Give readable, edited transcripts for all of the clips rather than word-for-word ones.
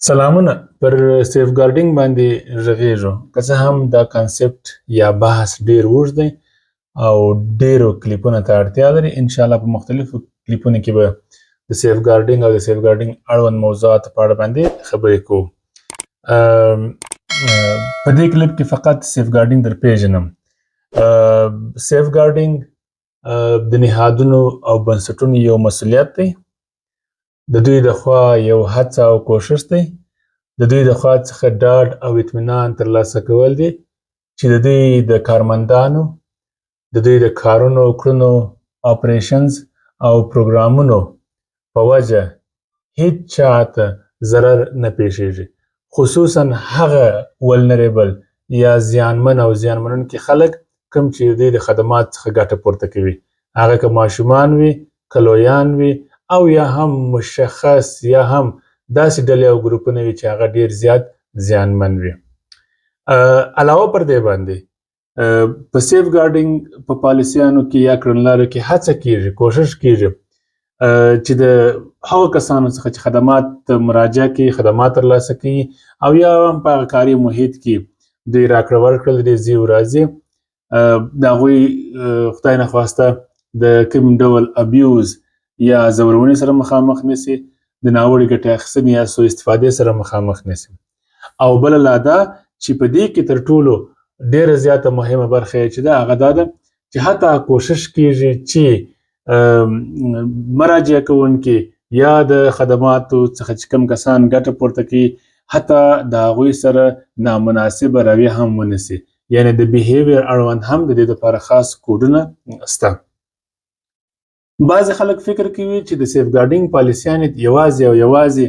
سلامونه. پر safeguarding باندې غږیږو. که څه هم دا concept یا بحث ډیر اوږد دی او ډیرو کلیپونو ته اړتیا لري، انشاءالله په مختلفو کلیپونو کې به د safeguarding او د safeguarding اړوند موضوعاتو په اړه باندې خبرې کوو. په دې کلیپ کې فقط safeguarding در پیژنم. safeguarding د نهادونو او بنسټونو یو مسولیت دی، د دوی د خوا یو هڅه او کوشش دی، د دوی د خوا څخه ډاډ او اطمینان ترلاسه کول دي چې د دوی د کارمندانو، د دوی د کارونو، کړنو، operations او پروګرامونو په وجه هیڅ چاته ضرر نه پیښیږي، خصوصا هغه vulnerable یا زیانمن او زیانمنونکي خلک کوم چې د دوی د خدمات څخه ګټه پورته کوي، هغه که ماشومان وي، که لویان وي، او یا هم مشخص یا هم داسې ډلې او ګروپونه وي چې هغه ډیر زیات زیانمن وي. علاوه پر دې باندې په safeguarding په پالیسیانو کې یا کړنلارو کې هڅه کیږي، کوشش کیږي چې د هغو کسانو څخه چې خدمات مراجعه کوي، خدمات ترلاسه کوي، او یا هم په هغه کاري محیط کې دوی راکړه ورکړه لري، ځي او راځي، د هغوی خدای نخواسته د کوم ډول abuse یا ځورونې سره مخامخ نسی، د ناوړې ګټې اخیستنې یا سوء استفادې سره مخامخ نسی. او بله لا دا چې په دې کې تر ټولو ډیره زیاته مهمه برخه چې ده، هغه دا ده چې حتی کوشش کیږي چې مراجعه کوونکي یا د خدماتو څخه چې کوم کسان ګټه پورته کوي، حتی د هغوی سره نامناسبه رویه هم ونیسي، یعنی د behavior اړوند هم د دې لپاره خاص کوډونه سته. بعضې خلک فکر کوي چې د safeguarding پالیسیانې یوازې او یوازې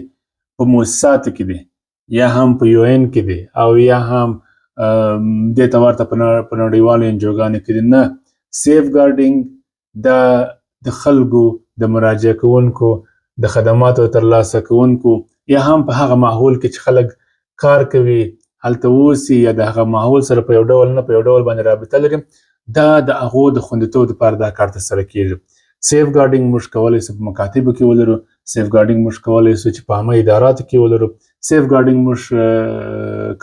په موسساتو کې دي، یا هم په UN کې دي، او یا هم دې ته ورته په نړیوالو انجوګانو کې دي. نه، safeguarding د خلکو، د مراجعه کوونکو، د خدماتو ترلاسه کوونکو، یا هم په هغه ماحول کې چې خلک کار کوي، هلته اوسي، یا د هغه ماحول سره په یو ډول نه په یو ډول باندې رابطه لري، دا د هغو د خوندیتوب لپاره دا کار ترسره کیږي. safeguarding موږ کولی سو په مکاتبو کې ولرو، safeguarding موږ کولی سو چې په عامه اداراتو کې ولرو، safeguarding موږ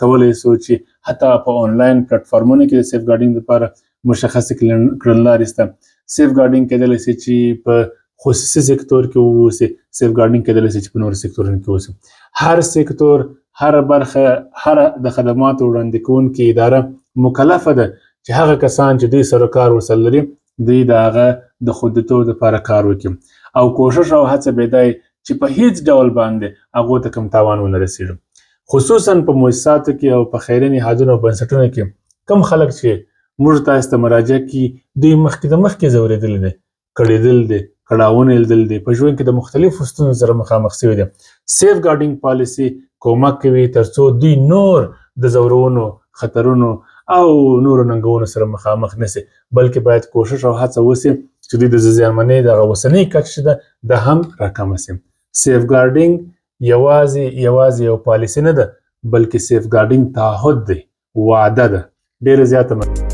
کولی سو چې حتی په آنلاین پلټفارمونو کې د safeguarding لپاره مشخصې کړنلارې شته. safeguarding کېدلی سي چې په خصوصي سکتور کې واوسي، safeguarding کېدلی سي چې په نورو سکتورونو کې واوسي. هر سکتور، هر برخه، هر د خدماتو وړاندې کوونکې اداره مکلفه ده چې هغه کسان چې دوی سره کار ورسره لري، دوی د هغه د خوندیتوب لپاره کار وکړي، او کوشش او هڅه به دی چې په هیڅ ډول باندې هغو ته کوم تاوان ونه رسیږي. خصوصا په موسساتو کې او په خیریه نهادونو او بنسټونو کې کوم خلک چې موږ تاسو ته مراجعه کوي، دوی مخکې د مخکې ځورېدلي دي، کړېدل دي، کړاوونه یې لیدل دي، په ژوند کې د مختلفو ستونزو سره مخامخ سوي دي. safeguarding پالیسي کومک کوي ترڅو دوی نور د ځورونو، خطرونو او نورو ننګونو سره مخامخ نسی، بلکې باید کوشش او هڅه وسي چې دوی د زیانمنۍ دغه اوسنۍ کچه چې ده، دا هم راکمه سي. safeguarding یوازې یوازې یو پالیسي نه ده، بلکې safeguarding تعهد دی، وعده ده. ډېره زیاته مننه.